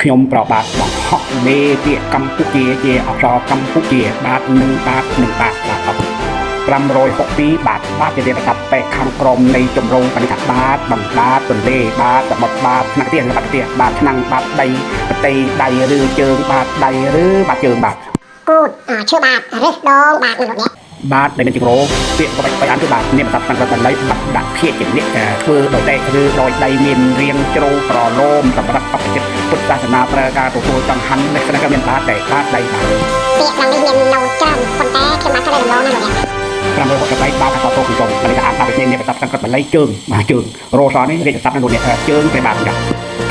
ខ្ញុំប្របាទបង្ហោះមេពាក្យកម្ពុជាជាអក្សរកម្ពុជាបាទនិងបាទនិងបាទបាទអរគុណ562បាទបាទជារៀបរាប់បែកខាងក្រមនៃជំរងបរិថាបាទបំបាទទន្លេបាទសមុទ្របាទថ្នាក់ផ្ទះបាទផ្ទះបាទឆ្នាំងបាទដីប្រតិដៃឬជើងបាទដៃឬបាទជើងបាទ គូតឈើបាទរឹសដងបាទលោកអ្នក បាទដែលមានជម្រោពាក្យក៏បីអានគឺបាទនាមស័ព្ទសង្កត់បាលីបាទដាក់ភាជាអ្នកធ្វើដោយដែកឬដោយដីមានរាងជ្រោក្រឡូមសម្រាប់បព្វជិតពុទ្ធសាសនាប្រើការទទួលចង្ហាន់នៅក្នុងក៏មានបាទតែបាទដីបាទ ពាក្យទាំងនេះមាននៅច្រើនប៉ុន្តែខ្ញុំបានធ្វើដំឡងណាលោកអ្នក 563បាទអក្សរតូចក្នុងបាលីអានបាទវិញ្ញាណស័ព្ទសង្កត់បាលីជើងបាទជើងរោសនេះរាជស័ព្ទនៅលោកអ្នកជើងព្រះបាទចា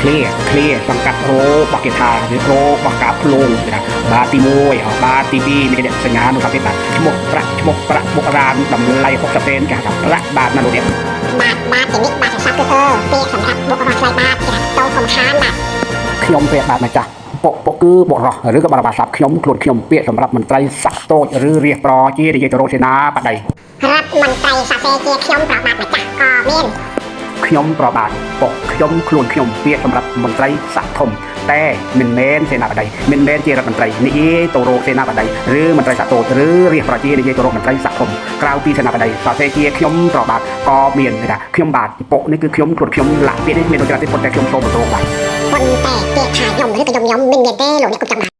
ឃ្លាឃ្លាសង្កាត់រោរបស់គេថាឬរោរបស់ការភ្លងគេថាបាទទី1បាទទី2មានសញ្ញានោះថាទេបាទឈ្មោះប្រាក់ឈ្មោះប្រាក់បុរាណតម្លៃ60សេនគេហៅថាប្រាក់បាទណាលោកអ្នក បាទបាទជានេះបាទសរស័ព្ទគឺអឺពាក្យសម្រាប់បុករស់ថ្លៃបាទគេថាតោកំខានបាទ ខ្ញុំព្រះបាទម្ចាស់ពុកពុកគឺបុរសឬក៏បរិបាស័ព្ទខ្ញុំខ្លួនខ្ញុំពាក្យសម្រាប់មន្ត្រីស័ក្តិតូចឬរាជប្រជានិយាយទៅរកសេនាបតី រដ្ឋមន្ត្រីសរសេរជាខ្ញុំប្របាទម្ចាស់ក៏មាន ខ្ញុំប្របាទពុកខ្ញុំខ្លួនខ្ញុំពាក្យសម្រាប់មន្ត្រីស័ក្តិធំតែមិនមែនសេនាបតីមិនមែនជារដ្ឋមន្ត្រីនិយាយទៅរកសេនាបតីឬមន្ត្រីស័ក្តិតូចឬរាជប្រជានិយាយទៅរកមន្ត្រីស័ក្តិធំក្រៅពីសេនាបតីសរសេរជាខ្ញុំប្របាទក៏មានថាខ្ញុំបាទពុកនេះគឺខ្ញុំខ្លួនខ្ញុំលាក់ពាក្យនេះមានដូចច្រើនទេប៉ុន្តែខ្ញុំសូមបន្តបាទ ប៉ុន្តែពាក្យថាខ្ញុំឬក៏ខ្ញុំខ្ញុំមិនមានទេលោកអ្នកគុំចាំបាទ